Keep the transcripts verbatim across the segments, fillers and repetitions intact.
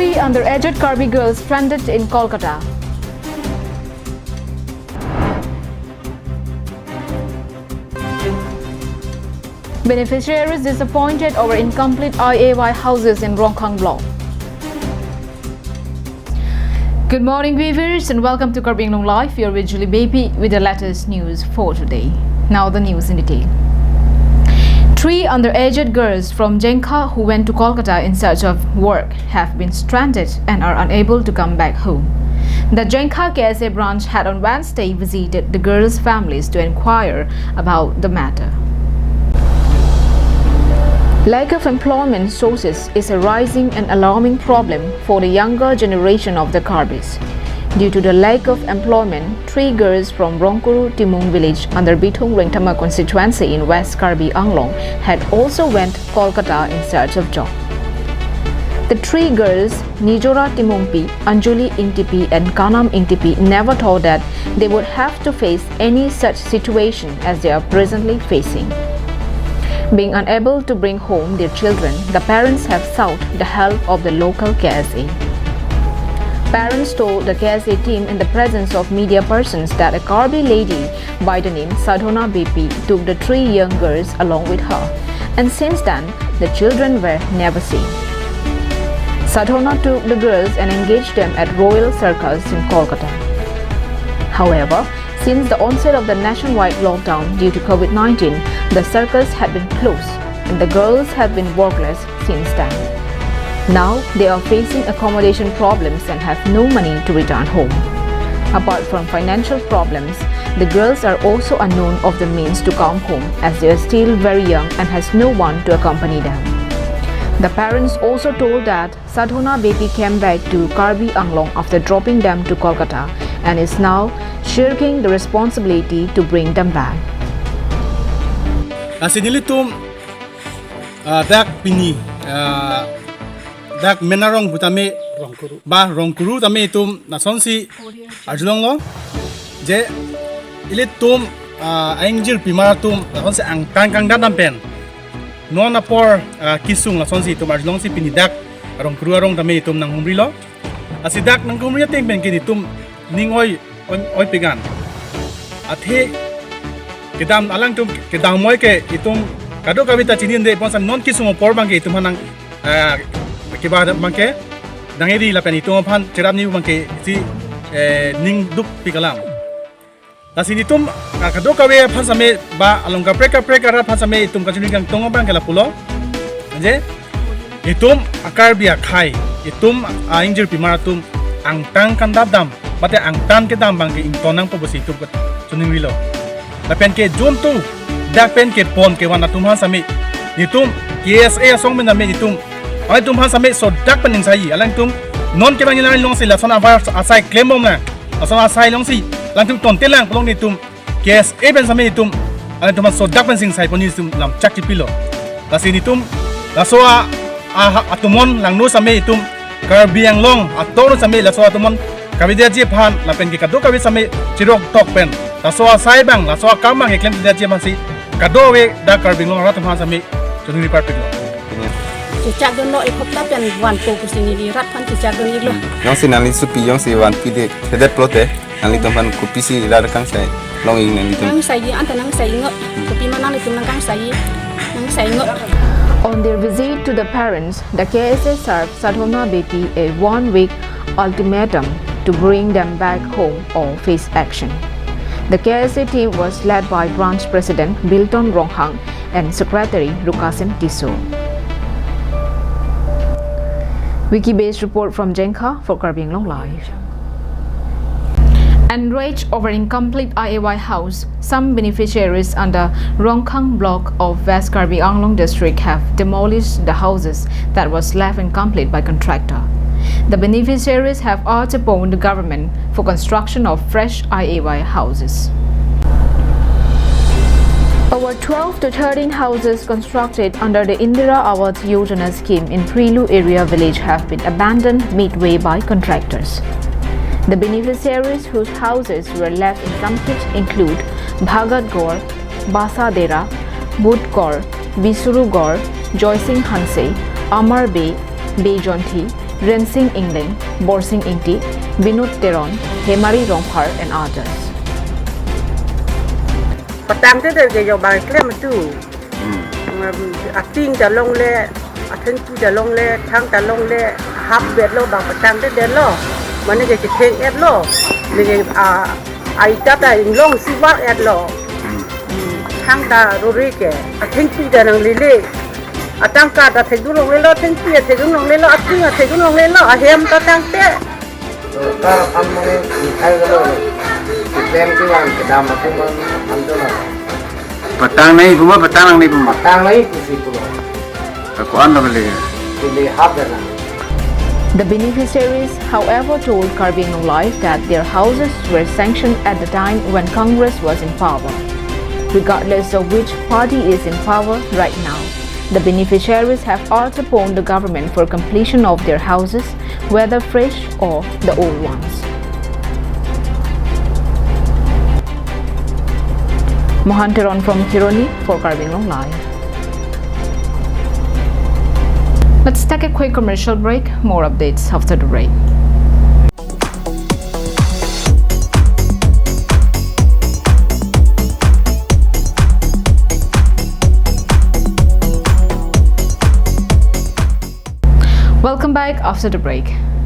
Three underage Karbi girls stranded in Kolkata. Beneficiaries disappointed over incomplete I A Y houses in Rongkhang block. Good morning, viewers, and welcome to Karbi Anglong Live. You're with Julie Baby with the latest news for today. Now the news in detail. Three underage girls from Jengkha who went to Kolkata in search of work have been stranded and are unable to come back home. The Jengkha K S A branch had on Wednesday visited the girls' families to inquire about the matter. Lack of employment sources is a rising and alarming problem for the younger generation of the Karbis. Due to the lack of employment, three girls from Rongkuru Timung village under Bithung Rengthama constituency in West Karbi Anglong had also went Kolkata in search of job. The three girls, Nijora Timungpi, Anjali Ingtipi and Kanam Ingtipi, never thought that they would have to face any such situation as they are presently facing. Being unable to bring home their children, the parents have sought the help of the local K S A. Parents told the K S A team in the presence of media persons that a Karbi lady by the name Sadhona Beypi took the three young girls along with her, and since then, the children were never seen. Sadhona took the girls and engaged them at Royal Circus in Kolkata. However, since the onset of the nationwide lockdown due to COVID nineteen, the circus had been closed and the girls have been workless since then. Now they are facing accommodation problems and have no money to return home. Apart from financial problems, the girls are also unknown of the means to come home as they are still very young and has no one to accompany them. The parents also told that Sadhona Beypi came back to Karbi Anglong after dropping them to Kolkata and is now shirking the responsibility to bring them back. Lasi nelitum, ah, dak pini, ah, dak Menarong pu tame, Rongkuru, ba Rongkuru tame itum lasonsi arjulonglo je ilitum, ah, aingjirpi mar atum lasonsi angtan kangdat dam pen non apor, ah, kesung lasonsi itum arjulongsi pini dak Rongkuru arong tame itum nanghumrilo. Lasi dak nanghumri ateng pen ke itum ning oi, oi, oi pegan. Athe kedam alangtum kedam moi ke itum kadokave ta chinine pon sa non kesung apor abang ke itum aphan nang, ah, keba abang ke nang eri lapen itum aphan cherap ni abang ke si, eh, ning dukpik alam. Lasi itum, ah, kadokave aphan same ba along kaprek kaprek arat aphan same itum kachini kangtung abang ke lapulo. Je itum a-Karbi akhei, itum aingjirpi mar atum angtan kangdat dam, mate angtan kedam abang ke ington nangpo pusi itum kachinine rilo. Lapen ke jun tu dak pen kepon kevan atum aphan same itum K S A asong pen same itum, alangtum aphan same sodak pen ingsai, alangtum non kevang ilang longsi lason abar asai klembom na. Lason asai longsi alangtum tonte lang pulo nelitum K S A pen same itum, alangtum aphan sodak pen ingsai pon itum lam chak chipilo. Lasi nelitum laso a, a, atumon langno same itum Karbi Anglong ator same laso atumon kavedetji aphan lapen ke kadokave same chirok tok pen laso asai abang, laso akam abang keklem kevangji aphansi kadokave dak Karbi Anglong arat aphan same choningri parpiklo. Chechak dunlo, ekhopta pen vanpo pusi neli rat aphan chechak dun-iklo. Jongsi nangli sopi jongsi vanpi det, thedet pulote nanglitum aphan kopisi rat kangsai long-ik nanglitum? Nangsaiji, anta nangsaingo. Kopi ma nanglitum nangkangsai, nangsaingo. On their visit to the parents, the K S A served Sadhona Beypi a one-week ultimatum to bring them back home or face action. The K S A team was led by Branch President Bilton Ronghang and Secretary Rukasen Tisso. Wiki-based report from Jengkha for Karbi Anglong Live. Enraged over incomplete I A Y house, some beneficiaries under Rongkhang block of West Karbi Anglong district have demolished the houses that was left incomplete by contractor. The beneficiaries have urged upon the government for construction of fresh I A Y houses. Over twelve to thirteen houses constructed under the Indira Awas Yojana scheme in Prilu area village have been abandoned midway by contractors. The beneficiaries whose houses were left incomplete include Bhagat Gaur, Basa Dera, Bud Gaur, Bisuru Gaur, Joysing Hanse, Amar Bey, Bey Jonthi, Rensing Engleng, Borsing Ingti, Binod Teron, Hemari Rongphar and others. Patang te der ke jo bang klem tu. Hmm. Um, ating ta longle, athengpi ta longle, thang ta longle, hap bet lo bang patang te der lo. Mane ke ketheng et lo. Mane ke, ah, ai ta ta inglong si bak et lo. Hmm. Hmm, thang ta rore ke, athengpi ta nanglele. Atangka ta thekdun longle lo, athengpi ta thekdun longle lo, ating ta thekdun longle lo, ahem ta tangte. Sorkar aphan mane ikhai galo. Klem kevan kedam atum aphan dolang. Patang nangji pu ma, patang nangne pu ma. Patang nangji pusi pulo. Ako-an lo beli. Beli hap dana. The beneficiaries, however, told Karbi Anglong Live that their houses were sanctioned at the time when Congress was in power. Regardless of which party is in power right now, the beneficiaries have urged upon the government for completion of their houses, whether fresh or the old ones. Mohan Teron from Kheroni for Karbi Anglong Live. Let's take a quick commercial break. More updates after the break. Welcome back after the break.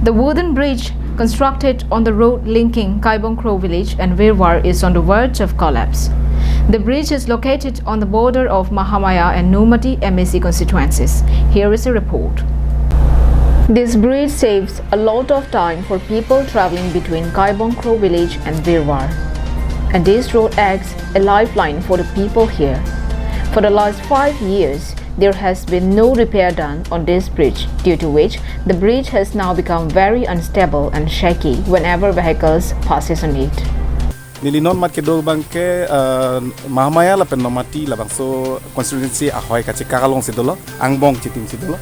The wooden bridge constructed on the road linking Kaibongkro village and Virwar is on the verge of collapse. The bridge is located on the border of Mahamaya and Nomati M A C constituencies. Here is a report. This bridge saves a lot of time for people traveling between Kaibongkro village and Virwar. And this road acts a lifeline for the people here. For the last five years, there has been no repair done on this bridge, due to which the bridge has now become very unstable and shaky whenever vehicles passes on it. Neli non mat kedo abang ke, eh, Mahamaya lapen Nomati labangso constituency ahoi kachekak alongsi dolo, angbong chitimsi dolo.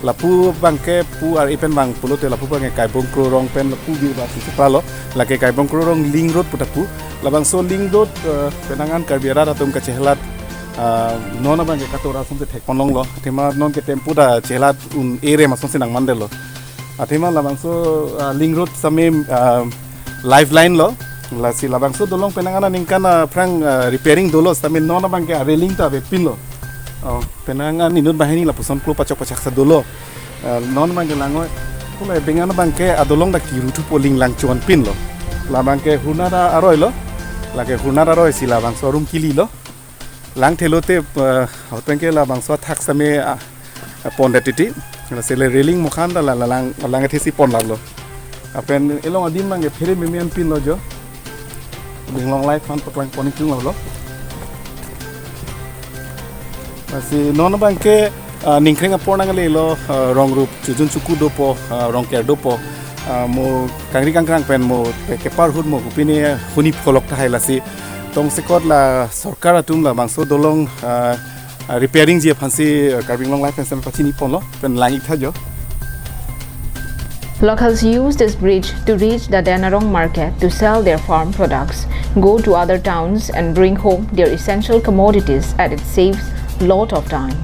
Lapu abang ke pu ar ipen bang pulote lapu abang ke Kaibongkro rong pen lapu bi ba si chepra lo. Lake Kaibongkro rong link road pu ta pu. Labangso link road, eh, penang an Karbi arat atum kachehelat, eh, non abang ke katora asonsi thekponlonglo. Athema non ke tempo ta chehelat un-e rem asonsi nangmandetlo. Athema labangso, eh, link road same, eh, lifeline lo. Lasi labangso dolong penang an aningkan, eh, aphrang, eh, repairing dolo same non abang ke railing ta avepinlo. Oh, penang an inut banghini lapuson klo pachok pachak sa dolo. Eh, non abang ke langoi. Pulai bengan abang ke adolong ta kiru thupo, link lang chuan pinlo. Labang ke hurnar aroi lo. Lake hurnar aroi si labangso arum kili lo. Lang thelo te, eh, ahut pen ke labangso athak same, ah, pon det titi. Lasi le railing mokhan ta la, la lang, lang athesi pon lalo. Lapen elong adim abang ke phere meme an pinlo jo. Karbi Anglong Live aphan paklang pon ikung lo. Lasi non abang ke, ah, ningkreng apor nanglelo, ah, rong rup chojun chuku dopo, ah, rong ker dopo, ah, mo kangri kangkrang pen mo pe kepar ahut mo kopine huni pholok tahai lasi. Tongsekot la sorkar atum labangso dolong, ah, ah, repairing ji aphansi, ah, Karbi Anglong Live pen same pachini ponlo pen lang ik tha jo. Locals use this bridge to reach the Denarong market to sell their farm products, go to other towns and bring home their essential commodities, and it saves lot of time.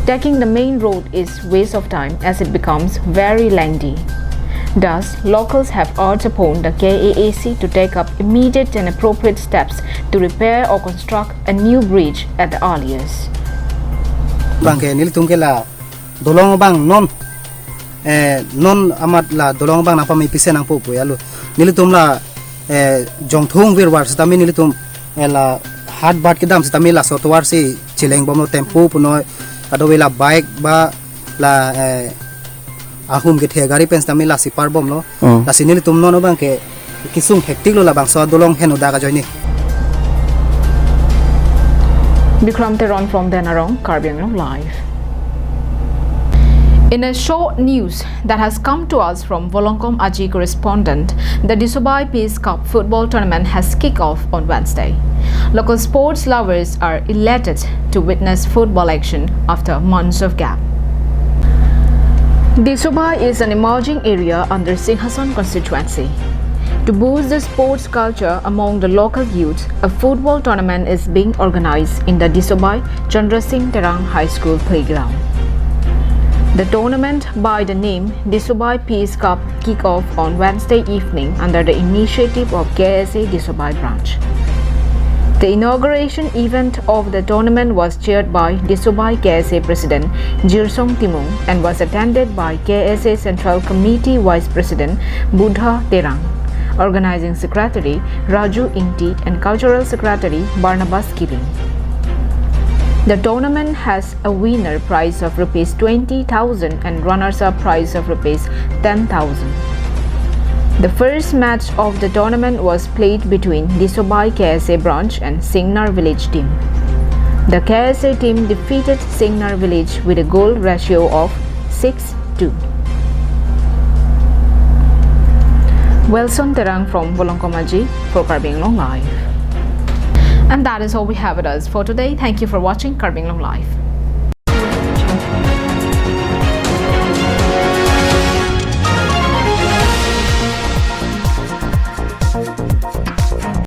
Taking the main road is waste of time as it becomes very lengthy. Thus, locals have urged upon the K A A C to take up immediate and appropriate steps to repair or construct a new bridge at the earliest. Abang ke nelitum ke la dolong abang non, eh, non amat la dolong abang nangpame pise nangpo pu ya lo. Nelitum la, eh, Jongthung Virwar sitame nelitum, eh, la hat bat kedam sitame laso tovar si cheleng bomlo, tempo punoi, kadokave la bike ba la, eh, ahum kethe gari pen sitame lasi par bomlo. Oh. Lasi nelitum non abang ke kesung hektik lo labangso adolong heno dak ajoine. Bikram Teron from Denarong, Karbi Anglong Live. In a short news that has come to us from Volongkom Aji correspondent, the Disobai Peace Cup football tournament has kicked off on Wednesday. Local sports lovers are elated to witness football action after months of gap. Disobai is an emerging area under Singhason constituency. To boost the sports culture among the local youth, a football tournament is being organized in the Disobai Chandra Singh Terang High School playground. The tournament by the name Disobai Peace Cup kick off on Wednesday evening under the initiative of K S A Disobai branch. The inauguration event of the tournament was chaired by Disobai K S A President Jirsong Timung and was attended by K S A Central Committee Vice President Buddha Terang, Organizing Secretary Raju Ingti and Cultural Secretary Barnabas Killing. The tournament has a winner prize of rupees twenty thousand and runners-up prize of rupees ten thousand. The first match of the tournament was played between Disobai K S A branch and Singnar village team. The K S A team defeated Singnar village with a goal ratio of six two. Wilson Terang from Volongkom Aji for Karbi Anglong Live. And that is all we have with us for today. Thank you for watching Karbi Anglong Live.